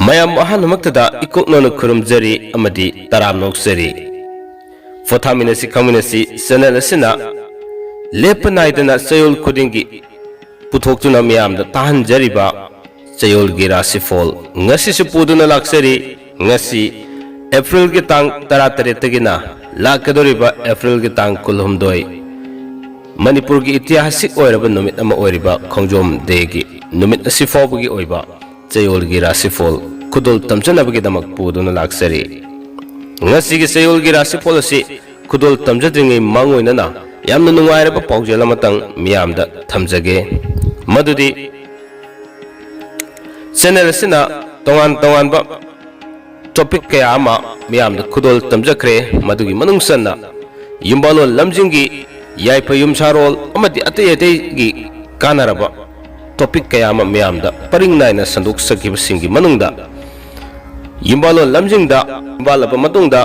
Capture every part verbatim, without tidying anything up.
ꯃꯌꯥꯝ ꯑꯍꯥꯟꯕꯃꯛꯇꯗ ꯏꯀꯣꯛꯅꯅ ꯈꯨꯔꯨꯝꯖꯔꯤ ꯑꯃꯗꯤ ꯇꯔꯥꯝꯅ ꯑꯣꯛꯆꯔꯤ꯫ ꯄꯣꯊꯥꯃꯤꯟꯅꯁꯤ ꯈꯪꯃꯤꯟꯅꯁꯤ ꯆꯦꯅꯦꯜ ꯑꯁꯤꯅ ꯂꯦꯞꯄ ꯅꯥꯏꯗꯅ ꯆꯌꯣꯜ ꯈꯨꯗꯤꯡꯒꯤ ꯄꯨꯊꯣꯛꯇꯨꯅ ꯃꯤꯌꯥꯝꯗ ꯇꯥꯍꯟꯖꯔꯤꯕ ꯆꯌꯣꯜꯒꯤ ꯔꯥꯁꯤꯐꯣꯜ ꯉꯁꯤꯁꯨ ꯄꯨꯗꯨꯅ ꯂꯥꯛꯆꯔꯤ꯫ ꯉꯁꯤ ꯑꯦꯄ꯭ꯔꯤꯜꯒꯤ ꯇꯥꯡ ꯇꯔꯥꯇꯔꯦꯠꯇꯒꯤꯅ ꯂꯥꯛꯀꯗꯧꯔꯤꯕ ꯑꯦꯄ꯭ꯔꯤꯜꯒꯤ ꯇꯥꯡ ꯀꯨꯟꯍꯨꯝꯗꯣꯏ, ꯃꯅꯤꯄꯨꯔꯒꯤ ꯏꯇꯤꯍꯥꯁꯤꯛ ꯑꯣꯏꯔꯕ ꯅꯨꯃꯤꯠ ꯑꯃ ꯑꯣꯏꯔꯤꯕ ꯈꯣꯡꯖꯣꯝ ꯗꯦꯒꯤ ꯅꯨꯃꯤꯠ ꯑꯁꯤ ꯐꯥꯎꯕꯒꯤ ꯑꯣꯏꯕ ꯆꯌꯣꯜꯒꯤ ꯔꯥꯁꯤꯐꯣꯜ ꯈꯨꯗꯣꯜ ꯇꯝꯖꯅꯕꯒꯤꯗꯃꯛ ꯄꯨꯗꯨꯅ ꯂꯥꯛꯆꯔꯤ꯫ ꯉꯁꯤꯒꯤ ꯆꯌꯣꯜꯒꯤ ꯔꯥꯁꯤꯐꯣꯜ ꯑꯁꯤ ꯈꯨꯗꯣꯜ ꯇꯝꯖꯗ꯭ꯔꯤꯉꯩ ꯃꯥꯡꯑꯣꯏꯅꯅ ꯌꯥꯝꯅ ꯅꯨꯡꯉꯥꯏꯔꯕ ꯄꯥꯎꯖꯦꯜ ꯑꯃꯇꯪ ꯃꯤꯌꯥꯝꯗ ꯊꯝꯖꯒꯦ꯫ ꯃꯗꯨꯗꯤ ꯆꯦꯅꯦꯜ ꯑꯁꯤꯅ ꯇꯣꯉꯥꯟ ꯇꯣꯉꯥꯟꯕ ꯇꯣꯄꯤꯛ ꯀꯌꯥ ꯑꯃ ꯃꯤꯌꯥꯝꯗ ꯈꯨꯗꯣꯜ ꯇꯝꯖꯈ꯭ꯔꯦ꯫ ꯃꯗꯨꯒꯤ ꯃꯅꯨꯡ ꯆꯟꯅ ꯌꯨꯝꯕꯥꯂꯣꯟ ꯂꯝꯖꯤꯡꯒꯤ, ꯌꯥꯏꯐ ꯌꯨꯝꯁꯥꯔꯣꯜ ꯑꯃꯗꯤ ꯑꯇꯩ ꯑꯇꯩꯒꯤ ꯀꯥꯟꯅꯔꯕ ꯇꯣꯄꯤꯛ ꯀꯌꯥ ꯑꯃ ꯃꯤꯌꯥꯝꯗ ꯄꯔꯤꯡ ꯅꯥꯏꯅ ꯁꯟꯗꯣꯛꯆꯈꯤꯕꯁꯤꯡꯒꯤ ꯃꯅꯨꯡꯗ ꯌꯨꯝꯕꯥꯂꯣꯟ ꯂꯝꯖꯤꯡꯗ ꯌꯨꯝꯕꯥꯜꯂꯕ ꯃꯇꯨꯡꯗ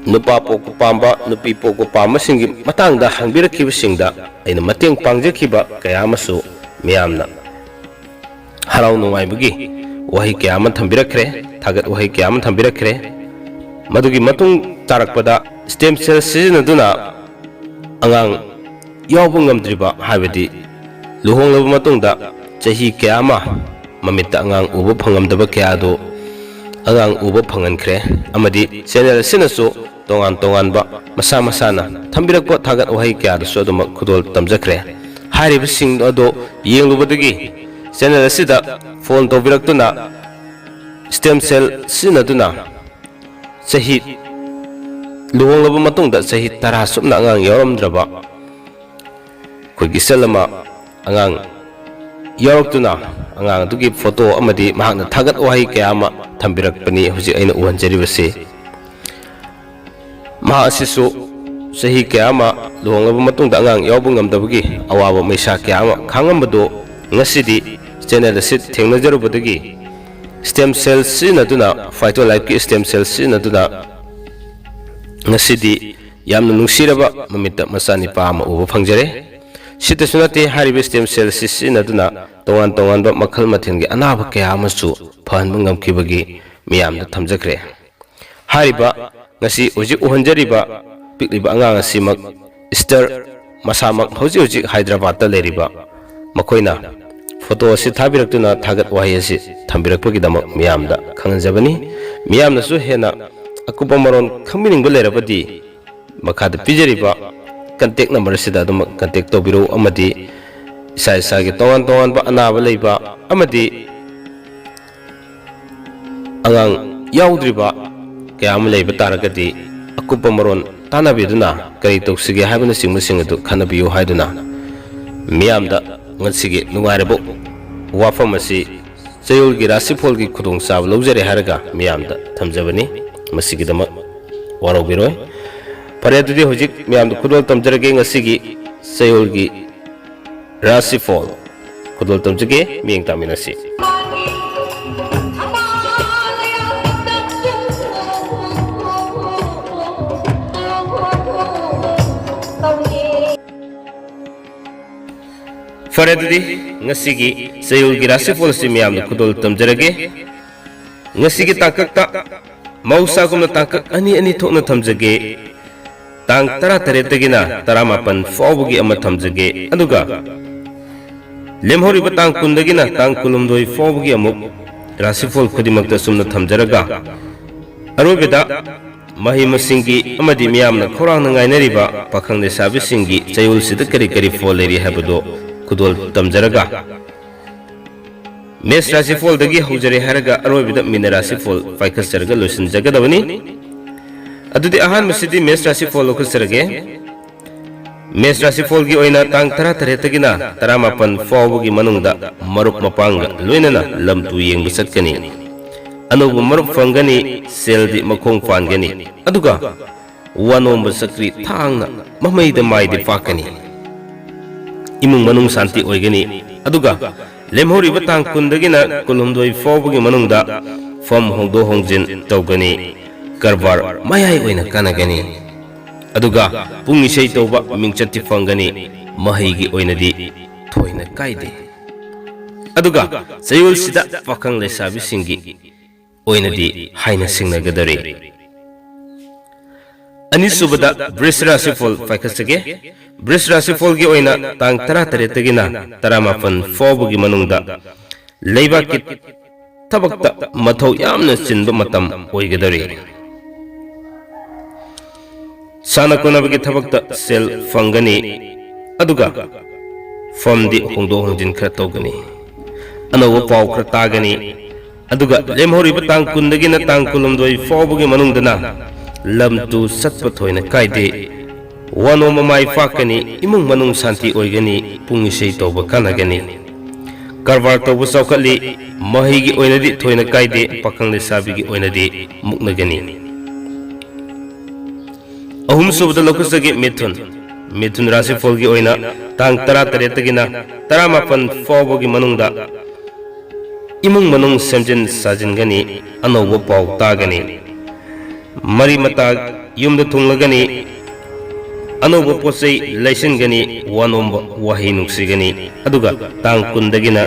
ꯅꯨꯄꯥ ꯄꯣꯛꯄ ꯄꯥꯝꯕ, ꯅꯨꯄꯤ ꯄꯣꯛꯄ ꯄꯥꯝꯕꯁꯤꯡꯒꯤ ꯃꯇꯥꯡꯗ ꯍꯪꯕꯤꯔꯛꯈꯤꯕꯁꯤꯡꯗ ꯑꯩꯅ ꯃꯇꯦꯡ ꯄꯥꯡꯖꯈꯤꯕ ꯀꯌꯥ ꯑꯃꯁꯨ ꯃꯤꯌꯥꯝꯅ ꯍꯔꯥꯎ ꯅꯨꯡꯉꯥꯏꯕꯒꯤ ꯋꯥꯍꯩ ꯀꯌꯥ ꯑꯃ ꯊꯝꯕꯤꯔꯛꯈ꯭ꯔꯦ, ꯊꯥꯒꯠ ꯋꯥꯍꯩ ꯀꯌꯥ ꯑꯃ ꯊꯝꯕꯤꯔꯛꯈ꯭ꯔꯦ꯫ ꯃꯗꯨꯒꯤ ꯃꯇꯨꯡ ꯇꯥꯔꯛꯄꯗ ꯁ꯭ꯇꯦꯝ ꯁꯦꯜ ꯁꯤꯖꯤꯟꯅꯗꯨꯅ ꯑꯉꯥꯡ ꯌꯥꯎꯕ ꯉꯝꯗ꯭ꯔꯤꯕ, ꯍꯥꯏꯕꯗꯤ ꯂꯨꯍꯣꯡꯂꯕ ꯃꯇꯨꯡꯗ ꯆꯍꯤ ꯀꯌꯥ ꯑꯃ ꯃꯃꯤꯠꯇ ꯑꯉꯥꯡ ꯎꯕ ꯐꯪꯉꯝꯗꯕ ꯀꯌꯥ ꯑꯗꯨ ꯑꯉꯥꯡ ꯎꯕ ꯐꯪꯍꯟꯈ꯭ꯔꯦ꯫ ꯑꯃꯗꯤ ꯆꯦꯅꯦꯜ ꯑꯁꯤꯅꯁꯨ ꯇꯣꯉꯥꯟ ꯇꯣꯉꯥꯟꯕ ꯃꯁꯥ ꯃꯁꯥꯅ ꯊꯝꯕꯤꯔꯛꯄ ꯊꯥꯒꯠ ꯋꯥꯍꯩ ꯀꯌꯥꯗꯁꯨ ꯑꯗꯨꯃꯛ ꯈꯨꯗꯣꯜ ꯇꯝꯖꯈ꯭ꯔꯦ꯫ ꯍꯥꯏꯔꯤꯕꯁꯤꯡ ꯑꯗꯨ ꯌꯦꯡꯂꯨꯕꯗꯒꯤ ꯆꯦꯅꯦꯜ ꯑꯁꯤꯗ ꯐꯣꯟ ꯇꯧꯕꯤꯔꯛꯇꯨꯅ ꯁ꯭ꯇꯦꯝ ꯁꯦꯜ ꯁꯤꯖꯤꯟꯅꯗꯨꯅ ꯆꯍꯤ ꯂꯨꯍꯣꯡꯂꯕ ꯃꯇꯨꯡꯗ ꯆꯍꯤ ꯇꯔꯥ ꯁꯨꯞꯅ ꯑꯉꯥꯡ ꯌꯥꯎꯔꯝꯗ꯭ꯔꯕ ꯑꯩꯈꯣꯏꯒꯤ ꯏꯆꯜ ꯑꯃ ꯑꯉꯥꯡ ꯌꯥꯎꯔꯛꯇꯨꯅ ꯑꯉꯥꯡ ꯑꯗꯨꯒꯤ ꯐꯣꯇꯣ ꯑꯃꯗꯤ ꯃꯍꯥꯛꯅ ꯊꯥꯒꯠ ꯋꯥꯍꯩ ꯀꯌꯥ ꯑꯃ ꯊꯝꯕꯤꯔꯛꯄꯅꯤ ꯍꯧꯖꯤꯛ ꯑꯩꯅ ꯎꯍꯟꯖꯔꯤꯕꯁꯤ꯫ ꯃꯍꯥꯛ ꯑꯁꯤꯁꯨ ꯆꯍꯤ ꯀꯌꯥ ꯑꯃ ꯂꯨꯍꯣꯡꯂꯕ ꯃꯇꯨꯡꯗ ꯑꯉꯥꯡ ꯌꯥꯎꯕ ꯉꯝꯗꯕꯒꯤ ꯑꯋꯥꯕ ꯃꯩꯁꯥ ꯀꯌꯥ ꯑꯃ ꯈꯥꯡꯉꯝꯕꯗꯨ ꯉꯁꯤꯗꯤ ꯆꯦꯅꯦꯜ ꯑꯁꯤ ꯊꯦꯡꯅꯖꯔꯨꯕꯗꯒꯤ ꯁ꯭ꯇꯦꯝ ꯁꯦꯜ ꯁꯤꯖꯤꯟꯅꯗꯨꯅ, ꯐꯥꯏꯇꯣ ꯂꯥꯏꯐꯀꯤ ꯁ꯭ꯇꯦꯝ ꯁꯦꯜ ꯁꯤꯖꯤꯟꯅꯗꯨꯅ ꯉꯁꯤꯗꯤ ꯌꯥꯝꯅ ꯅꯨꯡꯁꯤꯔꯕ ꯃꯃꯤꯠꯇ ꯃꯆꯥꯅꯤꯄꯥ ꯑꯃ ꯎꯕ ꯐꯪꯖꯔꯦ꯫ ꯁꯤꯇꯁꯨ ꯅꯠꯇꯦ, ꯍꯥꯏꯔꯤꯕ stem cell ꯑꯁꯤ ꯁꯤꯖꯤꯟꯅꯗꯨꯅ ꯇꯣꯉꯥꯟ ꯇꯣꯉꯥꯟꯕ ꯃꯈꯜ ꯃꯊꯦꯜꯒꯤ ꯑꯅꯥꯕ ꯀꯌꯥ ꯑꯃꯁꯨ ꯐꯍꯟꯕ ꯉꯝꯈꯤꯕꯒꯤ ꯃꯤꯌꯥꯝꯗ ꯊꯝꯖꯈ꯭ꯔꯦ꯫ ꯍꯥꯏꯔꯤꯕ ꯉꯁꯤ ꯍꯧꯖꯤꯛ ꯎꯍꯟꯖꯔꯤꯕ ꯄꯤꯛꯂꯤꯕ ꯑꯉꯥꯡ ꯑꯁꯤꯃꯛ ꯏꯁꯇꯔ ꯃꯁꯥꯃꯛ ꯍꯧꯖꯤꯛ ꯍꯧꯖꯤꯛ ꯍꯥꯏꯗ꯭ꯔꯕꯥꯗꯇ ꯂꯩꯔꯤꯕ ꯃꯈꯣꯏꯅ ꯐꯣꯇꯣ ꯑꯁꯤ ꯊꯥꯕꯤꯔꯛꯇꯨꯅ ꯊꯥꯒꯠ ꯋꯥꯍꯩ ꯑꯁꯤ ꯊꯝꯕꯤꯔꯛꯄꯒꯤꯗꯃꯛ ꯃꯤꯌꯥꯝꯗ ꯈꯪꯍꯟꯖꯕꯅꯤ꯫ ꯃꯤꯌꯥꯝꯅꯁꯨ ꯍꯦꯟꯅ ꯑꯀꯨꯞꯄ ꯃꯔꯣꯜ ꯈꯪꯕꯤꯅꯤꯡꯕ ꯂꯩꯔꯕꯗꯤ ꯃꯈꯥꯗ ꯄꯤꯖꯔꯤꯕ contact number ꯑꯁꯤꯗ ꯑꯗꯨꯃꯛ contact ꯇꯧꯕꯤꯔꯛꯎ, ꯑꯃꯗꯤ ꯏꯁꯥ ꯏꯁꯥꯒꯤ ꯇꯣꯉꯥꯟ ꯇꯣꯉꯥꯟꯕ ꯑꯅꯥꯕ ꯂꯩꯕ ꯑꯃꯗꯤ ꯑꯉꯥꯡ ꯌꯥꯎꯗ꯭ꯔꯤꯕ ꯀꯌꯥ ꯑꯃ ꯂꯩꯕ ꯇꯥꯔꯒꯗꯤ ꯑꯀꯨꯞꯄ ꯃꯔꯣꯜ ꯇꯥꯟꯅꯕꯤꯗꯨꯅ ꯀꯔꯤ ꯇꯧꯁꯤꯒꯦ ꯍꯥꯏꯕꯅꯆꯤꯡꯕꯁꯤꯡ ꯑꯗꯨ ꯈꯟꯅꯕꯤꯌꯨ ꯍꯥꯏꯗꯨꯅ ꯃꯤꯌꯥꯝꯗ ꯉꯁꯤꯒꯤ ꯅꯨꯡꯉꯥꯏꯔꯕ ꯋꯥꯐꯝ ꯑꯁꯤ ꯆꯌꯣꯜꯒꯤ ꯔꯥꯁꯤꯐꯣꯜꯒꯤ ꯈꯨꯗꯣꯡꯆꯥꯕ ꯂꯧꯖꯔꯦ ꯍꯥꯏꯔꯒ ꯃꯤꯌꯥꯝꯗ ꯊꯝꯖꯕꯅꯤ꯫ ꯃꯁꯤꯒꯤꯗꯃꯛ ꯋꯥꯔꯧꯕꯤꯔꯣꯏ꯫ ꯐꯔꯦ, ꯑꯗꯨꯗꯤ ꯍꯧꯖꯤꯛ ꯃꯤꯌꯥꯝꯗ ꯈꯨꯗꯣꯜ ꯇꯝꯖꯔꯒꯦ ꯉꯁꯤꯒꯤ ꯆꯌꯣꯜꯒꯤ ꯔꯥꯁꯤꯐꯣꯜ꯫ ꯈꯨꯗꯣꯜ ꯇꯝꯖꯒꯦ, ꯃꯤꯠꯌꯦꯡ ꯇꯥꯃꯤꯟꯅꯁꯤ꯫ ꯐꯔꯦ, ꯑꯗꯨꯗꯤ ꯉꯁꯤꯒꯤ ꯆꯌꯣꯜꯒꯤ ꯔꯥꯁꯤꯐꯣꯜ ꯑꯁꯤ ꯃꯤꯌꯥꯝꯗ ꯈꯨꯗꯣꯜ ꯇꯝꯖꯔꯒꯦ꯫ ꯉꯁꯤꯒꯤ ꯇꯥꯡꯀꯛꯇ ꯃꯍꯧꯁꯥꯒꯨꯝꯅ ꯇꯥꯡꯀꯛ ꯑꯅꯤ ꯑꯅꯤ ꯊꯣꯛꯅ ꯊꯝꯖꯒꯦ꯫ ꯇꯥꯡ ꯇꯔꯥꯇꯔꯦꯠꯇꯒꯤꯅ ꯇꯔꯥꯃꯥꯄꯟ ꯐꯥꯎꯕꯒꯤ ꯑꯃ ꯊꯝꯖꯒꯦ, ꯑꯗꯨꯒ ꯂꯦꯝꯍꯧꯔꯤꯕ ꯇꯥꯡ ꯀꯨꯟꯗꯒꯤꯅ ꯇꯥꯡ ꯀꯨꯟꯍꯨꯝꯗꯣꯏ ꯐꯥꯎꯕꯒꯤ ꯑꯃꯨꯛ ꯔꯥꯁꯤꯐꯣꯜ ꯈꯨꯗꯤꯡꯃꯛꯇ ꯆꯨꯝꯅ ꯊꯝꯖꯔꯒ, ꯑꯔꯣꯏꯕꯗ ꯃꯍꯩ ꯃꯁꯤꯡꯒꯤ ꯑꯃꯗꯤ ꯃꯤꯌꯥꯝꯅ ꯈꯧꯔꯥꯡꯅ ꯉꯥꯏꯅꯔꯤꯕ ꯄꯥꯈꯪ ꯂꯩꯁꯥꯕꯤꯁꯤꯡꯒꯤ ꯆꯌꯣꯜꯁꯤꯗ ꯀꯔꯤ ꯀꯔꯤ ꯐꯣꯜ ꯂꯩꯔꯤ ꯍꯥꯏꯕꯗꯨ ꯈꯨꯗꯣꯜ ꯇꯝꯖꯔꯒ, ꯃꯦꯁ ꯔꯥꯁꯤꯐꯣꯜꯗꯒꯤ ꯍꯧꯖꯔꯦ ꯍꯥꯏꯔꯒ ꯑꯔꯣꯏꯕꯗ ꯃꯤꯅ ꯔꯥꯁꯤꯐꯣꯜ ꯄꯥꯏꯈꯠꯆꯔꯒ ꯂꯣꯏꯁꯤꯟꯖꯒꯗꯕꯅꯤ꯫ ꯑꯗꯨꯗꯤ ꯑꯍꯥꯟꯕꯁꯤꯗꯤ ꯃꯦꯁ ꯔꯥꯁꯤꯐꯣꯜ ꯂꯧꯈꯠꯆꯔꯒꯦ꯫ ꯃꯦꯁ ꯔꯥꯁꯤꯐꯣꯜꯒꯤ ꯑꯣꯏꯅ ꯇꯥꯡ ꯇꯔꯥꯇꯔꯦꯠꯇꯒꯤꯅ ꯇꯔꯥꯃꯥꯄꯟ ꯐꯥꯎꯕꯒꯤ ꯃꯅꯨꯡꯗ ꯃꯔꯨꯞ ꯃꯄꯥꯡꯒ ꯂꯣꯏꯅꯅ ꯂꯝ ꯇꯨ ꯌꯦꯡꯕ ꯆꯠꯀꯅꯤ꯫ ꯑꯅꯧꯕ ꯃꯔꯨꯞ ꯐꯪꯒꯅꯤ, ꯁꯦꯜꯗꯤ ꯃꯈꯣꯡ ꯄꯥꯟꯒꯅꯤ, ꯑꯗꯨꯒ ꯋꯥꯅꯣꯝꯕ ꯆꯀ꯭ꯔꯤ ꯊꯥꯡꯅ ꯃꯃꯩꯗ ꯃꯥꯏꯗꯤ ꯄꯥꯛꯀꯅꯤ꯫ ꯏꯃꯨꯡ ꯃꯅꯨꯡ ꯁꯥꯟꯇꯤ ꯑꯣꯏꯒꯅꯤ, ꯑꯗꯨꯒ ꯂꯦꯝꯍꯧꯔꯤꯕ ꯇꯥꯡ ꯀꯨꯟꯗꯒꯤꯅ ꯀꯨꯟꯍꯨꯝꯗꯣꯏ ꯐꯥꯎꯕꯒꯤ ꯃꯅꯨꯡꯗ ꯐꯝ ꯍꯣꯡꯗꯣꯛ ꯍꯣꯡꯖꯤꯟ ꯇꯧꯒꯅꯤ, ꯀꯔꯕꯥꯔ ꯃꯌꯥꯏ ꯑꯣꯏꯅ ꯀꯥꯟꯅꯒꯅꯤ꯫ ꯑꯗꯨꯒ ꯄꯨꯡ ꯏꯁꯩ ꯇꯧꯕ ꯃꯤꯡꯆꯠꯇꯤ ꯐꯪꯒꯅꯤ꯫ ꯃꯍꯩꯒꯤ ꯑꯣꯏꯅꯗꯤ ꯊꯣꯏꯅ ꯀꯥꯏꯗꯦ꯫ ꯑꯗꯨꯒ ꯆꯌꯣꯜꯁꯤꯗ ꯄꯥꯈꯪ ꯂꯩꯁꯥꯕꯤꯁꯤꯡꯒꯤ ꯑꯣꯏꯅꯗꯤ ꯍꯥꯏꯅ ꯁꯤꯡꯅꯒꯗꯧꯔꯤ꯫ ꯑꯅꯤꯁꯨꯕꯗ ꯕ꯭ꯔꯤꯁ ꯔꯥꯁꯤꯐꯣꯜ ꯄꯥꯏꯈꯠꯆꯒꯦ꯫ ꯕ꯭ꯔꯤꯁ ꯔꯥꯁꯤꯐꯣꯜꯒꯤ ꯑꯣꯏꯅ ꯇꯥꯡ ꯇꯔꯥꯇꯔꯦꯠꯇꯒꯤꯅ ꯇꯔꯥꯃꯥꯄꯟ ꯐꯥꯎꯕꯒꯤ ꯃꯅꯨꯡꯗ ꯂꯩꯕꯥꯛꯀꯤ ꯊꯕꯛꯇ ꯃꯊꯧ ꯌꯥꯝꯅ ꯆꯤꯟꯕ ꯃꯇꯝ ꯑꯣꯏꯒꯗꯧꯔꯤ꯫ ꯁꯥꯟꯅ ꯈꯣꯠꯅꯕꯒꯤ ꯊꯕꯛꯇ ꯁꯦꯜ ꯐꯪꯒꯅꯤ, ꯑꯗꯨꯒ ꯐꯝꯗꯤ ꯍꯣꯡꯗꯣꯛ ꯍꯣꯡꯖꯤꯟ ꯈꯔ ꯇꯧꯒꯅꯤ꯫ ꯑꯅꯧꯕ ꯄꯥꯎ ꯈꯔ ꯇꯥꯒꯅꯤ, ꯑꯗꯨꯒ ꯂꯦꯝꯍꯧꯔꯤꯕ ꯇꯥꯡ ꯀꯨꯟꯗꯒꯤꯅ ꯇꯥꯡ ꯀꯨꯟꯍꯨꯝꯗꯣꯏ ꯐꯥꯎꯕꯒꯤ ꯃꯅꯨꯡꯗꯅ ꯂꯝ ꯇꯨ ꯆꯠꯄ ꯊꯣꯏꯅ ꯀꯥꯏꯗꯦ꯫ ꯋꯥꯅꯣꯝꯕ ꯃꯥꯏ ꯄꯥꯛꯀꯅꯤ, ꯏꯃꯨꯡ ꯃꯅꯨꯡ ꯁꯥꯟꯇꯤ ꯑꯣꯏꯒꯅꯤ, ꯄꯨꯡ ꯏꯁꯩ ꯇꯧꯕ ꯀꯥꯟꯅꯒꯅꯤ꯫ ꯀꯔꯕꯥꯔ ꯇꯧꯕ ꯆꯥꯎꯈꯠꯂꯤ, ꯃꯍꯩꯒꯤ ꯑꯣꯏꯅꯗꯤ ꯊꯣꯏꯅ ꯀꯥꯏꯗꯦ, ꯄꯥꯈꯪ ꯂꯩꯁꯥꯕꯤꯒꯤ ꯑꯣꯏꯅꯗꯤ ꯃꯨꯛꯅꯒꯅꯤ꯫ ꯑꯍꯨꯝꯁꯨꯕꯗ ꯂꯧꯈꯠꯆꯒꯦ ꯃꯤꯊꯨꯟ꯫ ꯃꯤꯊꯨꯟ ꯔꯥꯁꯤꯐꯣꯜꯒꯤ ꯑꯣꯏꯅ ꯇꯥꯡ ꯇꯔꯥꯇꯔꯦꯠꯇꯒꯤꯅ ꯇꯔꯥꯃꯥꯄꯟ ꯐꯥꯎꯕꯒꯤ ꯃꯅꯨꯡꯗ ꯏꯃꯨꯡ ꯃꯅꯨꯡ ꯁꯦꯝꯖꯤꯟ ꯁꯥꯖꯤꯟꯒꯅꯤ, ꯑꯅꯧꯕ ꯄꯥꯎ ꯇꯥꯒꯅꯤ꯫ ꯃꯔꯤ ꯃꯇꯥ ꯌꯨꯝꯗ ꯊꯨꯡꯂꯒꯅꯤ, ꯑꯅꯧꯕ ꯄꯣꯠ ꯆꯩ ꯂꯩꯁꯤꯟꯒꯅꯤ, ꯋꯥꯅꯣꯝꯕ ꯋꯥꯍꯩ ꯅꯨꯡꯁꯤꯒꯅꯤ, ꯑꯗꯨꯒ ꯇꯥꯡ ꯀꯨꯟꯗꯒꯤꯅ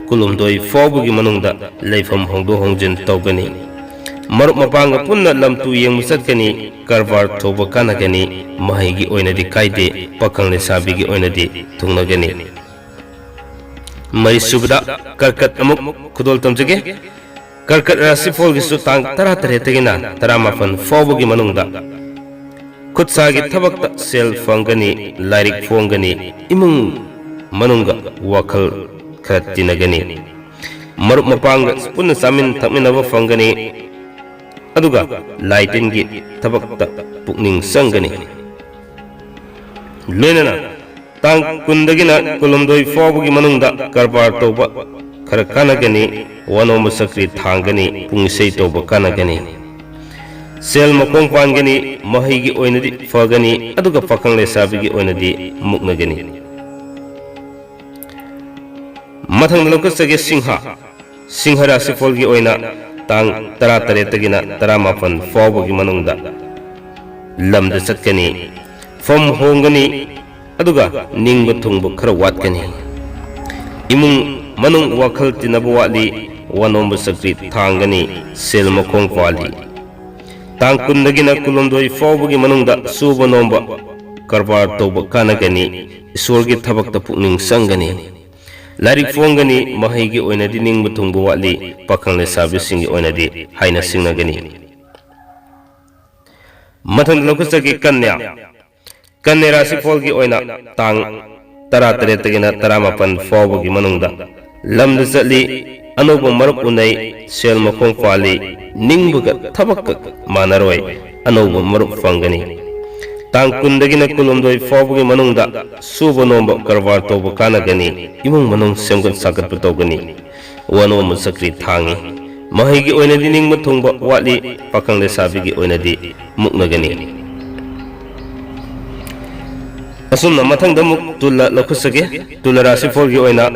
ꯀꯨꯟꯍꯨꯝꯗꯣꯏ ꯐꯥꯎꯕꯒꯤ ꯃꯅꯨꯡꯗ ꯂꯩꯐꯝ ꯍꯣꯡꯗꯣꯛ ꯍꯣꯡꯖꯤꯟ ꯇꯧꯒꯅꯤ꯫ ꯃꯔꯨꯞ ꯃꯄꯥꯡꯒ ꯄꯨꯟꯅ ꯂꯝ ꯇꯨ ꯌꯦꯡꯕ ꯆꯠꯀꯅꯤ, ꯀꯔꯕꯥꯔ ꯇꯧꯕ ꯀꯥꯟꯅꯒꯅꯤ, ꯃꯍꯩꯒꯤ ꯑꯣꯏꯅꯗꯤ ꯀꯥꯏꯗꯦ, ꯄꯥꯈꯪ ꯂꯩꯁꯥꯕꯤꯒꯤ ꯑꯣꯏꯅꯗꯤ ꯊꯨꯡꯅꯒꯅꯤ꯫ ꯃꯔꯤꯁꯨꯕꯗ ꯀꯔꯀꯠ ꯑꯃꯨꯛ ꯈꯨꯗꯣꯜ ꯇꯝꯖꯒꯦ꯫ ꯀꯔꯀꯠ ꯔꯥꯁꯤꯐꯣꯜꯒꯤꯁꯨ ꯇꯥꯡ ꯇꯔꯥꯇꯔꯦꯠꯇꯒꯤꯅ ꯇꯔꯥꯃꯥꯄꯟ ꯐꯥꯎꯕꯒꯤ ꯃꯅꯨꯡꯗ ꯈꯨꯠꯁꯥꯒꯤ ꯊꯕꯛꯇ ꯁꯦꯜ ꯐꯪꯒꯅꯤ, ꯂꯥꯏꯔꯤꯛ ꯐꯣꯡꯒꯅꯤ, ꯏꯃꯨꯡ ꯃꯅꯨꯡꯒ ꯋꯥꯈꯜ ꯈꯔ ꯇꯤꯟꯅꯒꯅꯤ, ꯃꯔꯨꯞ ꯃꯄꯥꯡꯒ ꯄꯨꯟꯅ ꯆꯥꯃꯤꯟ ꯊꯛꯃꯤꯟꯅꯕ ꯐꯪꯒꯅꯤ, ꯑꯗꯨꯒ ꯂꯥꯏ ꯇꯤꯟꯒꯤ ꯊꯕꯛꯇ ꯄꯨꯛꯅꯤꯡ ꯆꯪꯒꯅꯤ꯫ ꯂꯣꯏꯅꯅ ꯇꯥꯡ ꯀꯨꯟꯗꯒꯤꯅ ꯀꯨꯟꯍꯨꯝꯗꯣꯏ ꯐꯥꯎꯕꯒꯤ ꯃꯅꯨꯡꯗ ꯀꯔꯕꯥꯔ ꯇꯧꯕ ꯈꯔ ꯀꯥꯟꯅꯒꯅꯤ, ꯋꯥꯅꯣꯝꯕ ꯆꯀ꯭ꯔꯤ ꯊꯥꯡꯒꯅꯤ, ꯄꯨꯡ ꯏꯁꯩ ꯇꯧꯕ ꯀꯥꯟꯅꯒꯅꯤ꯫ ꯁꯦꯜ ꯃꯈꯣꯡ ꯄꯥꯟꯒꯅꯤ, ꯃꯍꯩꯒꯤ ꯑꯣꯏꯅꯗꯤ ꯐꯒꯅꯤ, ꯑꯗꯨꯒ ꯄꯥꯈꯪ ꯂꯩꯁꯥꯕꯤꯒꯤ ꯑꯣꯏꯅꯗꯤ ꯃꯨꯛꯅꯒꯅꯤ꯫ ꯃꯊꯪꯗ ꯂꯧꯈꯠꯆꯒꯦ ꯁꯤꯡꯍ꯫ ꯁꯤꯡꯍ ꯔꯥꯁꯤꯐꯣꯜꯒꯤ ꯑꯣꯏꯅ ꯇꯥꯡ ꯇꯔꯥꯇꯔꯦꯠꯇꯒꯤꯅ ꯇꯔꯥꯃꯥꯄꯟ ꯐꯥꯎꯕꯒꯤ ꯃꯅꯨꯡꯗ ꯂꯝꯗ ꯆꯠꯀꯅꯤ, ꯐꯝ ꯍꯣꯡꯒꯅꯤ, ꯑꯗꯨꯒ ꯅꯤꯡꯕ ꯊꯨꯡꯕ ꯈꯔ ꯋꯥꯠꯀꯅꯤ꯫ ꯏꯃꯨꯡ ꯃꯅꯨꯡ ꯋꯥꯈꯜ ꯇꯤꯟꯅꯕ ꯋꯥꯠꯂꯤ, ꯋꯥꯅꯣꯝꯕ ꯆꯀ꯭ꯔꯤ ꯊꯥꯡꯒꯅꯤ, ꯁꯦꯜ ꯃꯈꯣꯡ ꯄꯥꯜꯂꯤ꯫ ꯇꯥꯡ ꯀꯨꯟꯗꯒꯤꯅ ꯀꯨꯟꯍꯨꯝꯗꯣꯏ ꯐꯥꯎꯕꯒꯤ ꯃꯅꯨꯡꯗ ꯁꯨꯕ ꯅꯣꯝꯕ, ꯀꯔꯕꯥꯔ ꯇꯧꯕ ꯀꯥꯟꯅꯒꯅꯤ, ꯏꯁꯣꯔꯒꯤ ꯊꯕꯛꯇ ꯄꯨꯛꯅꯤꯡ ꯆꯪꯒꯅꯤ꯫ ꯂꯥꯏꯔꯤꯛ ꯐꯣꯡꯒꯅꯤ, ꯃꯍꯩꯒꯤ ꯑꯣꯏꯅꯗꯤ ꯅꯤꯡꯕ ꯊꯨꯡꯕ ꯋꯥꯠꯂꯤ, ꯄꯥꯈꯪ ꯂꯩꯁꯥꯕꯤꯁꯤꯡꯒꯤ ꯑꯣꯏꯅꯗꯤ ꯍꯥꯏꯅ ꯁꯤꯡꯅꯒꯅꯤ꯫ ꯃꯊꯪꯗ ꯂꯧꯈꯠꯆꯒꯦ ꯀꯟꯌꯥ꯫ ꯀꯟꯌꯥ ꯔꯥꯁꯤꯐꯣꯜꯒꯤ ꯑꯣꯏꯅ ꯇꯥꯡ ꯇꯔꯥꯇꯔꯦꯠꯇꯒꯤꯅ ꯇꯔꯥꯃꯥꯄꯟ ꯐꯥꯎꯕꯒꯤ ꯃꯅꯨꯡꯗ ꯂꯝꯗ ꯆꯠꯂꯤ, ꯑꯅꯧꯕ ꯃꯔꯨꯞ ꯎꯅꯩ, ꯁꯦꯜ ꯃꯈꯣꯡ ꯄꯥꯜꯂꯤ, ꯅꯤꯡꯕꯒ ꯊꯕꯛꯀ ꯃꯥꯟꯅꯔꯣꯏ, ꯑꯅꯧꯕ ꯃꯔꯨꯞ ꯐꯪꯒꯅꯤ꯫ ꯇꯥꯡ ꯀꯨꯟꯗꯒꯤꯅ ꯀꯨꯟꯍꯨꯝꯗꯣꯏ ꯐꯥꯎꯕꯒꯤ ꯃꯅꯨꯡꯗ ꯁꯨꯕ ꯅꯣꯝꯕ ꯀꯔꯕꯥꯔ ꯇꯧꯕ ꯀꯥꯟꯅꯒꯅꯤ, ꯏꯃꯨꯡ ꯃꯅꯨꯡ ꯁꯦꯝꯒꯠ ꯁꯥꯒꯠꯄ ꯇꯧꯒꯅꯤ꯫ ꯋꯥꯅꯣꯝꯕ ꯆꯀ꯭ꯔꯤ ꯊꯥꯡꯉꯤ꯫ ꯃꯍꯩꯒꯤ ꯑꯣꯏꯅꯗꯤ ꯅꯤꯡꯕ ꯊꯨꯡꯕ ꯋꯥꯠꯂꯤ, ꯄꯥꯈꯪ ꯂꯩꯁꯥꯕꯤꯒꯤ ꯑꯣꯏꯅꯗꯤ ꯃꯨꯛꯅꯒꯅꯤ꯫ ꯑꯁꯨꯝꯅ ꯃꯊꯪꯗ ꯑꯃꯨꯛ ꯇꯨꯂ ꯂꯧꯈꯠꯆꯒꯦ꯫ ꯇꯨꯂ ꯔꯥꯁꯤꯐꯣꯜꯒꯤ ꯑꯣꯏꯅ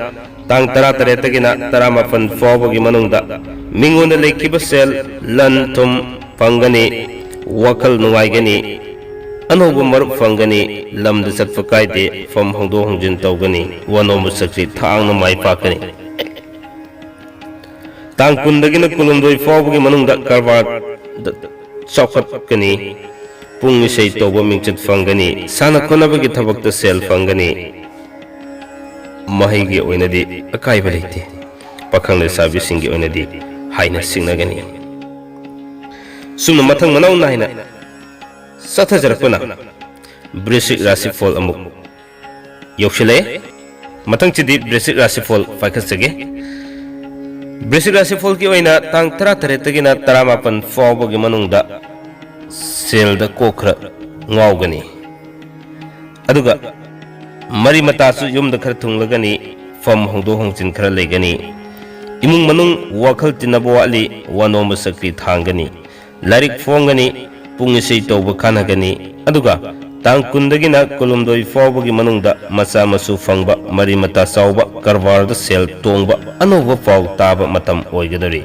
ꯇꯥꯡ ꯇꯔꯥꯇꯔꯦꯠꯇꯒꯤꯅ ꯇꯔꯥꯃꯥꯄꯟ ꯐꯥꯎꯕꯒꯤ ꯃꯅꯨꯡꯗ ꯃꯤꯉꯣꯟꯗ ꯂꯩꯈꯤꯕ ꯁꯦꯜ, ꯂꯟ ꯊꯨꯝ ꯐꯪꯒꯅꯤ, ꯋꯥꯈꯜ ꯅꯨꯡꯉꯥꯏꯒꯅꯤ, ꯑꯅꯧꯕ ꯃꯔꯨꯞ ꯐꯪꯒꯅꯤ, ꯂꯝꯗ ꯆꯠꯄ ꯀꯥꯏꯗꯦ, ꯐꯝ ꯍꯣꯡꯗꯣꯛ ꯍꯣꯡꯖꯤꯟ ꯇꯧꯒꯅꯤ, ꯋꯥꯅꯣꯝꯕ ꯆꯀ꯭ꯔꯤ ꯊꯥꯡꯅ ꯃꯥꯏ ꯄꯥꯛꯀꯅꯤ꯫ ꯇꯥꯡ ꯀꯨꯟꯗꯒꯤꯅ ꯀꯨꯟꯍꯨꯝꯗꯣꯏ ꯐꯥꯎꯕꯒꯤ ꯃꯅꯨꯡꯗ ꯀꯔꯕꯥꯔꯗ ꯆꯥꯎꯈꯠꯀꯅꯤ, ꯄꯨꯡ ꯏꯁꯩ ꯇꯧꯕ ꯃꯤꯡꯆꯠ ꯐꯪꯒꯅꯤ, ꯁꯥꯟꯅ ꯈꯣꯠꯅꯕꯒꯤ ꯊꯕꯛꯇ ꯁꯦꯜ ꯐꯪꯒꯅꯤ, ꯃꯍꯩꯒꯤ ꯑꯣꯏꯅꯗꯤ ꯑꯀꯥꯏꯕ ꯂꯩꯇꯦ, ꯄꯥꯈꯪ ꯂꯩꯁꯥꯕꯤꯁꯤꯡꯒꯤ ꯑꯣꯏꯅꯗꯤ ꯍꯥꯏꯅ ꯁꯤꯡꯅꯒꯅꯤ꯫ ꯁꯨꯝꯅ ꯃꯊꯪ ꯃꯅꯥꯎ ꯅꯥꯏꯅ ꯆꯠꯊꯖꯔꯛꯄꯅ ꯕ꯭ꯔꯤꯁꯤꯛ ꯔꯥꯁꯤꯐꯣꯜ ꯑꯃꯨꯛ ꯌꯧꯁꯤꯜꯂꯛꯑꯦ꯫ ꯃꯊꯪꯁꯤꯗꯤ ꯕ꯭ꯔꯤꯁꯤꯛ ꯔꯥꯁꯤꯐꯣꯜ ꯄꯥꯏꯈꯠꯆꯒꯦ꯫ ꯕ꯭ꯔꯤꯁꯤꯛ ꯔꯥꯁꯤꯐꯣꯜꯒꯤ ꯑꯣꯏꯅ ꯇꯥꯡ ꯇꯔꯥꯇꯔꯦꯠꯇꯒꯤꯅ ꯇꯔꯥꯃꯥꯄꯟ ꯐꯥꯎꯕꯒꯤ ꯃꯅꯨꯡꯗ ꯁꯦꯜꯗ ꯀꯣꯛ ꯈꯔ ꯉꯥꯎꯒꯅꯤ, ꯑꯗꯨꯒ ꯃꯔꯤ ꯃꯇꯥꯁꯨ ꯌꯨꯝꯗ ꯈꯔ ꯊꯨꯡꯂꯒꯅꯤ, ꯐꯝ ꯍꯣꯡꯗꯣꯛ ꯍꯣꯡꯖꯤꯟ ꯈꯔ ꯂꯩꯒꯅꯤ, ꯏꯃꯨꯡ ꯃꯅꯨꯡ ꯋꯥꯈꯜ ꯇꯤꯟꯅꯕ ꯋꯥꯠꯂꯤ, ꯋꯥꯅꯣꯝꯕ ꯆꯀ꯭ꯔꯤ ꯊꯥꯡꯒꯅꯤ, ꯂꯥꯏꯔꯤꯛ ꯐꯣꯡꯒꯅꯤ, ꯄꯨꯡ ꯏꯁꯩ ꯇꯧꯕ ꯀꯥꯟꯅꯒꯅꯤ, ꯑꯗꯨꯒ ꯇꯥꯡ ꯀꯨꯟꯗꯒꯤꯅ ꯀꯨꯟꯍꯨꯝꯗꯣꯏ ꯐꯥꯎꯕꯒꯤ ꯃꯅꯨꯡꯗ ꯃꯆꯥ ꯃꯁꯨ ꯐꯪꯕ, ꯃꯔꯤ ꯃꯇꯥ ꯆꯥꯎꯕ, ꯀꯔꯕꯥꯔꯗ ꯁꯦꯜ ꯇꯣꯡꯕ, ꯑꯅꯧꯕ ꯄꯥꯎ ꯇꯥꯕ ꯃꯇꯝ ꯑꯣꯏꯒꯗꯧꯔꯤ꯫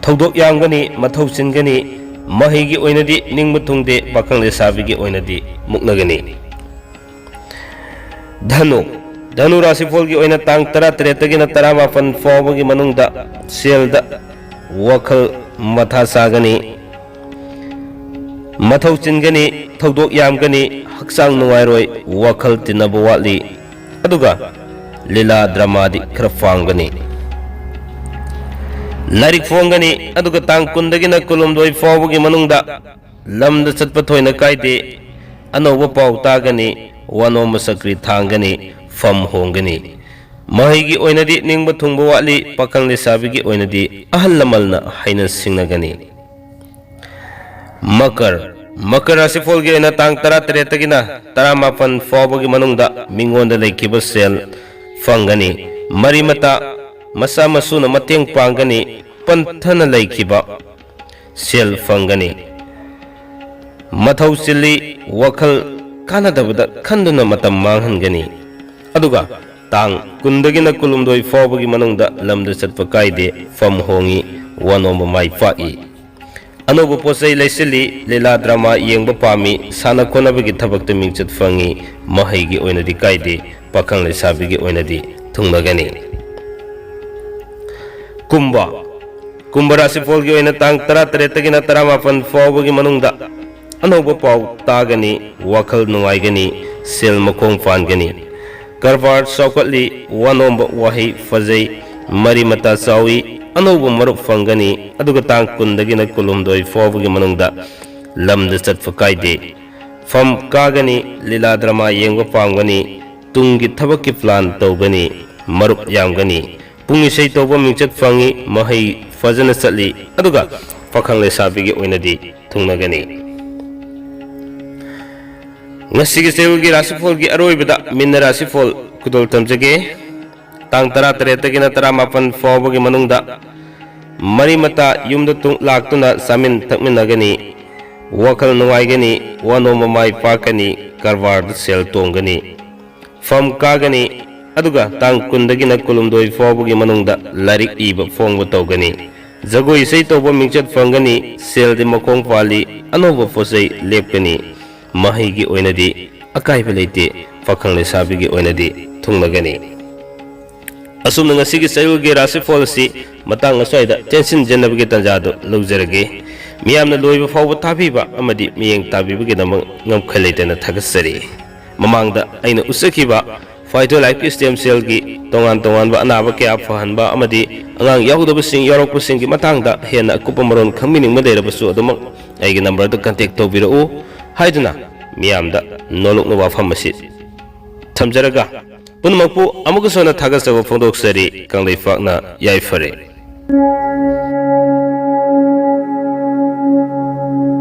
ꯊꯧꯗꯣꯛ ꯌꯥꯝꯒꯅꯤ, ꯃꯊꯧ ꯆꯤꯟꯒꯅꯤ, ꯃꯍꯩꯒꯤ ꯑꯣꯏꯅꯗꯤ ꯅꯤꯡꯕ ꯊꯨꯡꯗꯦ, ꯄꯥꯈꯪ ꯂꯩꯁꯥꯕꯤꯒꯤ ꯑꯣꯏꯅꯗꯤ ꯃꯨꯛꯅꯒꯅꯤ꯫ ꯙꯅꯨ, ꯙꯅꯨ ꯔꯥꯁꯤꯐꯣꯜꯒꯤ ꯑꯣꯏꯅ ꯇꯥꯡ ꯇꯔꯥꯇꯔꯦꯠꯇꯒꯤꯅ ꯇꯔꯥꯃꯥꯄꯟ ꯐꯥꯎꯕꯒꯤ ꯃꯅꯨꯡꯗ ꯁꯦꯜꯗ ꯋꯥꯈꯜ ꯃꯊꯥ ꯁꯥꯒꯅꯤ, ꯃꯊꯧ ꯆꯤꯟꯒꯅꯤ, ꯊꯧꯗꯣꯛ ꯌꯥꯝꯒꯅꯤ, ꯍꯛꯆꯥꯡ ꯅꯨꯡꯉꯥꯏꯔꯣꯏ, ꯋꯥꯈꯜ ꯇꯤꯟꯅꯕ ꯋꯥꯠꯂꯤ, ꯑꯗꯨꯒ ꯂꯤꯂꯥ ꯗ꯭ꯔꯃꯥꯗꯤ ꯈꯔ ꯐꯥꯡꯒꯅꯤ꯫ ꯂꯥꯏꯔꯤꯛ ꯐꯣꯡꯒꯅꯤ, ꯑꯗꯨꯒ ꯇꯥꯡ ꯀꯨꯟꯗꯒꯤꯅ ꯀꯨꯟꯍꯨꯝꯗꯣꯏ ꯐꯥꯎꯕꯒꯤ ꯃꯅꯨꯡꯗ ꯂꯝꯗ ꯆꯠꯄ ꯊꯣꯏꯅ ꯀꯥꯏꯗꯦ, ꯑꯅꯧꯕ ꯄꯥꯎ ꯇꯥꯒꯅꯤ, ꯋꯥꯅꯣꯝꯕ ꯆꯀ꯭ꯔꯤ ꯊꯥꯡꯒꯅꯤ, ꯐꯝ ꯍꯣꯡꯒꯅꯤ꯫ ꯃꯍꯩꯒꯤ ꯑꯣꯏꯅꯗꯤ ꯅꯤꯡꯕ ꯊꯨꯡꯕ ꯋꯥꯠꯂꯤ, ꯄꯥꯈꯪ ꯂꯩꯁꯥꯕꯤꯒꯤ ꯑꯣꯏꯅꯗꯤ ꯑꯍꯜ ꯂꯃꯟꯅ ꯍꯩꯅ ꯁꯤꯡꯅꯒꯅꯤ꯫ ꯃꯀꯔ, ꯃꯀꯔ ꯔꯥꯁꯤꯐꯣꯜꯒꯤ ꯑꯣꯏꯅ ꯇꯥꯡ ꯇꯔꯥꯇꯔꯦꯠꯇꯒꯤꯅ ꯇꯔꯥꯃꯥꯄꯟ ꯐꯥꯎꯕꯒꯤ ꯃꯅꯨꯡꯗ ꯃꯤꯉꯣꯟꯗ ꯂꯩꯈꯤꯕ ꯁꯦꯜ ꯐꯪꯒꯅꯤ꯫ ꯃꯔꯤ ꯃꯇꯥ, ꯃꯆꯥ ꯃꯁꯨꯅ ꯃꯇꯦꯡ ꯄꯥꯡꯒꯅꯤ, ꯄꯟꯊꯅ ꯂꯩꯈꯤꯕ ꯁꯦꯜ ꯐꯪꯒꯅꯤ꯫ ꯃꯊꯧ ꯆꯤꯜꯂꯤ, ꯋꯥꯈꯜ ꯀꯥꯟꯅꯗꯕꯗ ꯈꯟꯗꯨꯅ ꯃꯇꯝ ꯃꯥꯡꯍꯟꯒꯅꯤ꯫ ꯑꯗꯨꯒ ꯇꯥꯡ ꯀꯨꯟꯗꯒꯤꯅ ꯀꯨꯟꯍꯨꯝꯗꯣꯏ ꯐꯥꯎꯕꯒꯤ ꯃꯅꯨꯡꯗ ꯂꯝꯗ ꯆꯠꯄ ꯀꯥꯏꯗꯦ, ꯐꯝ ꯍꯣꯡꯉꯤ, ꯋꯥꯅꯣꯝꯕ ꯃꯥꯏ ꯄꯥꯛꯏ꯫ ꯑꯅꯧꯕ ꯄꯣꯠ ꯆꯩ ꯂꯩꯁꯤꯜꯂꯤ, ꯂꯤꯂꯥ ꯗ꯭ꯔꯃꯥ ꯌꯦꯡꯕ ꯄꯥꯝꯃꯤ, ꯁꯥꯟꯅ ꯈꯣꯠꯅꯕꯒꯤ ꯊꯕꯛꯇ ꯃꯤꯡꯆꯠ ꯐꯪꯉꯤ, ꯃꯍꯩꯒꯤ ꯑꯣꯏꯅꯗꯤ ꯀꯥꯏꯗꯦ, ꯄꯥꯈꯪ ꯂꯩꯁꯥꯕꯤꯒꯤ ꯑꯣꯏꯅꯗꯤ ꯊꯨꯡꯅꯒꯅꯤ꯫ ꯀꯨꯝꯕ, ꯀꯨꯝꯕ ꯔꯥꯁꯤꯐꯣꯜꯒꯤ ꯑꯣꯏꯅ ꯇꯥꯡ ꯇꯔꯥꯇꯔꯦꯠꯇꯒꯤꯅ ꯇꯔꯥꯃꯥꯄꯟ ꯐꯥꯎꯕꯒꯤ ꯃꯅꯨꯡꯗ ꯑꯅꯧꯕ ꯄꯥꯎ ꯇꯥꯒꯅꯤ, ꯋꯥꯈꯜ ꯅꯨꯡꯉꯥꯏꯒꯅꯤ, ꯁꯦꯜ ꯃꯈꯣꯡ ꯄꯥꯟꯒꯅꯤ꯫ ꯀꯔꯕꯥꯔ ꯆꯥꯎꯈꯠꯂꯤ, ꯋꯥꯅꯣꯝꯕ ꯋꯥꯍꯩ ꯐꯖꯩ, ꯃꯔꯤ ꯃꯇꯥ ꯆꯥꯎꯏ, ꯑꯅꯧꯕ ꯃꯔꯨꯞ ꯐꯪꯒꯅꯤ, ꯑꯗꯨꯒ ꯇꯥꯡ ꯀꯨꯟꯗꯒꯤꯅ ꯀꯨꯟꯍꯨꯝꯗꯣꯏ ꯐꯥꯎꯕꯒꯤ ꯃꯅꯨꯡꯗ ꯂꯝꯗ ꯆꯠꯄ ꯀꯥꯏꯗꯦ꯫ ꯐꯝ ꯀꯥꯒꯅꯤ, ꯂꯤꯂꯥ ꯗ꯭ꯔꯃꯥ ꯌꯦꯡꯕ ꯄꯥꯝꯒꯅꯤ, ꯇꯨꯡꯒꯤ ꯊꯕꯛꯀꯤ ꯄ꯭ꯂꯥꯟ ꯇꯧꯒꯅꯤ, ꯃꯔꯨꯞ ꯌꯥꯝꯒꯅꯤ꯫ ꯄꯨꯡ ꯏꯁꯩ ꯇꯧꯕ ꯃꯤꯡꯆꯠ ꯐꯪꯉꯤ, ꯃꯍꯩ ꯐꯖꯅ ꯆꯠꯂꯤ, ꯑꯗꯨꯒ ꯄꯥꯈꯪ ꯂꯩꯁꯥꯕꯤꯒꯤ ꯑꯣꯏꯅꯗꯤ ꯊꯨꯡꯅꯒꯅꯤ꯫ ꯉꯁꯤꯒꯤ ꯆꯌꯣꯜꯒꯤ ꯔꯥꯁꯤꯐꯣꯜꯒꯤ ꯑꯔꯣꯏꯕꯗ ꯃꯤꯟꯅ ꯔꯥꯁꯤꯐꯣꯜ ꯈꯨꯗꯣꯜ ꯇꯝꯖꯒꯦ꯫ ꯇꯥꯡ ꯇꯔꯥꯇꯔꯦꯠꯇꯒꯤꯅ ꯇꯔꯥꯃꯥꯄꯟ ꯐꯥꯎꯕꯒꯤ ꯃꯅꯨꯡꯗ ꯃꯔꯤ ꯃꯇꯥ ꯌꯨꯝꯗ ꯇꯨꯡ-, ꯂꯥꯛꯇꯨꯅ ꯆꯥꯃꯤꯟ ꯊꯛꯃꯤꯟꯅꯒꯅꯤ꯫ ꯋꯥꯈꯜ ꯅꯨꯡꯉꯥꯏꯒꯅꯤ, ꯋꯥꯅꯣꯝꯕ ꯃꯥꯏ ꯄꯥꯛꯀꯅꯤ, ꯀꯔꯕꯥꯔꯗ ꯁꯦꯜ ꯇꯣꯡꯒꯅꯤ꯫ ꯐꯝ ꯀꯥꯒꯅꯤ, ꯑꯗꯨꯒ ꯇꯥꯡ ꯀꯨꯟꯗꯒꯤꯅ ꯀꯨꯟꯍꯨꯝꯗꯣꯏ ꯐꯥꯎꯕꯒꯤ ꯃꯅꯨꯡꯗ ꯂꯥꯏꯔꯤꯛ ꯏꯕ ꯐꯣꯡꯕ ꯇꯧꯒꯅꯤ꯫ ꯖꯒꯣꯏ ꯏꯁꯩ ꯇꯧꯕ ꯃꯤꯡꯆꯠ ꯐꯪꯒꯅꯤ, ꯁꯦꯜꯗꯤ ꯃꯈꯣꯡ ꯄꯥꯜꯂꯤ, ꯑꯅꯧꯕ ꯄꯣꯠꯆꯩ ꯂꯦꯞꯀꯅꯤ꯫ ꯃꯍꯩꯒꯤ ꯑꯣꯏꯅꯗꯤ ꯑꯀꯥꯏꯕ ꯂꯩꯇꯦ꯫ ꯄꯥꯈꯪ ꯂꯩꯁꯥꯕꯤꯒꯤ ꯑꯣꯏꯅꯗꯤ ꯊꯨꯡꯂꯒꯅꯤ꯫ ꯑꯁꯨꯝꯅ ꯉꯁꯤꯒꯤ ꯆꯌꯣꯜꯒꯤ ꯔꯥꯁꯤꯐꯣꯜ ꯑꯁꯤ ꯃꯇꯥꯡ ꯑꯁ꯭ꯋꯥꯏꯗ ꯇꯦꯟꯁꯤꯟꯖꯅꯕꯒꯤ ꯇꯥꯟꯖꯥꯗꯨ ꯂꯧꯖꯔꯒꯦ꯫ ꯃꯤꯌꯥꯝꯅ ꯂꯣꯏꯕ ꯐꯥꯎꯕ ꯇꯥꯕꯤꯕ ꯑꯃꯗꯤ ꯃꯤꯠꯌꯦꯡ ꯇꯥꯕꯤꯕꯒꯤꯗꯃꯛ ꯉꯝꯈꯩ ꯂꯩꯇꯅ ꯊꯥꯒꯠꯆꯔꯤ꯫ ꯃꯃꯥꯡꯗ ꯑꯩꯅ ꯎꯠꯆꯈꯤꯕ Phytolifeꯀꯤ stem cellꯒꯤ ꯇꯣꯉꯥꯟ ꯇꯣꯉꯥꯟꯕ ꯑꯅꯥꯕ ꯀꯌꯥ ꯐꯍꯟꯕ ꯑꯃꯗꯤ ꯑꯉꯥꯡ ꯌꯥꯎꯗꯕꯁꯤꯡ ꯌꯥꯎꯔꯛꯄꯁꯤꯡꯒꯤ ꯃꯇꯥꯡꯗ ꯍꯦꯟꯅ ꯑꯀꯨꯞꯄ ꯃꯔꯣꯜ ꯈꯪꯕꯤꯅꯤꯡꯕ ꯂꯩꯔꯕꯁꯨ ꯑꯗꯨꯃꯛ ꯑꯩꯒꯤ numberꯗ contact ꯇꯧꯕꯤꯔꯛꯎ ꯍꯥꯏꯗꯨꯅ ꯃꯤꯌꯥꯝꯗ ꯅꯣꯂꯨꯛꯅ ꯋꯥꯐꯝ ꯑꯁꯤ ꯊꯝꯖꯔꯒ ꯄꯨꯝꯅꯃꯛꯄꯨ ꯑꯃꯨꯛꯀꯁꯨ ꯍꯟꯅ ꯊꯥꯒꯠꯆꯕ ꯐꯣꯡꯗꯣꯛꯆꯔꯤ꯫ ꯀꯪꯂꯩꯄꯥꯛꯅ ꯌꯥꯏꯐꯔꯦ꯫